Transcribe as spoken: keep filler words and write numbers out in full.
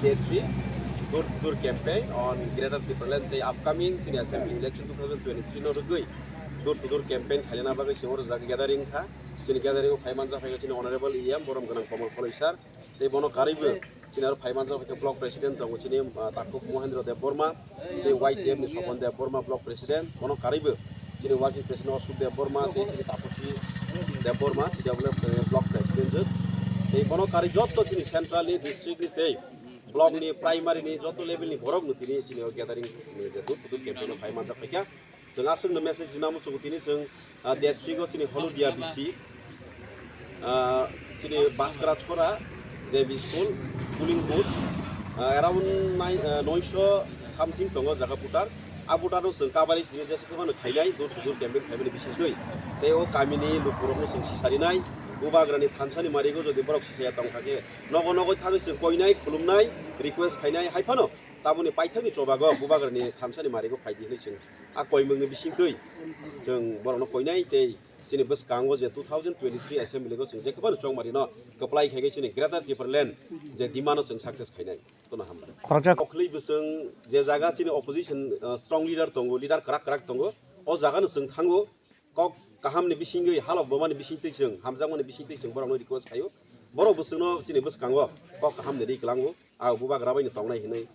Day three, door to door campaign on Greater Tipraland tei upcoming chini assembly election two thousand twenty-three no rwgwi door to door campaign khailana bagwi chwng oro jaga gathering kha. Chini gathering o phai manjak phai chini honorable E M borom gwnang Komol Koloi sir, tei bono karwibo chini aro phai manjak phai block president tongo chini, ah, Takhuk Mohendro Debbarma, tei Y T F ni Sopon Debbarma block president, bono karwibo chini working president Ashok Debbarma, tei chini Tapati Debbarma, T W F block president jwk. Tei bono karwi jotto chini central ni, district ni tei block ni, primary ni joto level ni borok no tini chini o gathering ni je dut dut campaign o phai manjak phaikha. Chwng aswk no message rina muchungo tini chwng, ah, date three o chini Holudia B C, ah, chini Baskara Chhora J B school, polling booth, ah, around nine, ah, noisho something tongo jaga voter. A voter no chwng coverage tini jesa kwbangno khainai, door to door campaign khaimani bisingtwi. Tei o kamini lukurokno chwng sisarinai, Bubagrani thansani marigo jodi borok sisaya tongkha khe, nogo nogo thangwi chwng koinai, khulumnai, request khainai, hai phano tabukni paithakni chobago Bubagrani thansani marigo phaidi hwnwi chwng a koimungni bisingtwi chwng borokno koinai tei chini bwskango je two thousand twenty-three assembly go chwng je kwbangno chongmarino kwplai khai khe chini Greater Tipraland je demand-no chwng success khainai. Tono hambai. Khoroksa Okhli bwswng je jaga chini opposition, uh, strong leader tongo, leader kwrak kwrak tongo, o jagano chwng thango, kok kahamni bisingwi halok bomani bisingtwi chwng, hamjakmani bisingtwi chwng borokno request khaio. Borok bwswngno chini bwskango kok kahamni ri kwlango, a Bubagra baino tongnai hinwi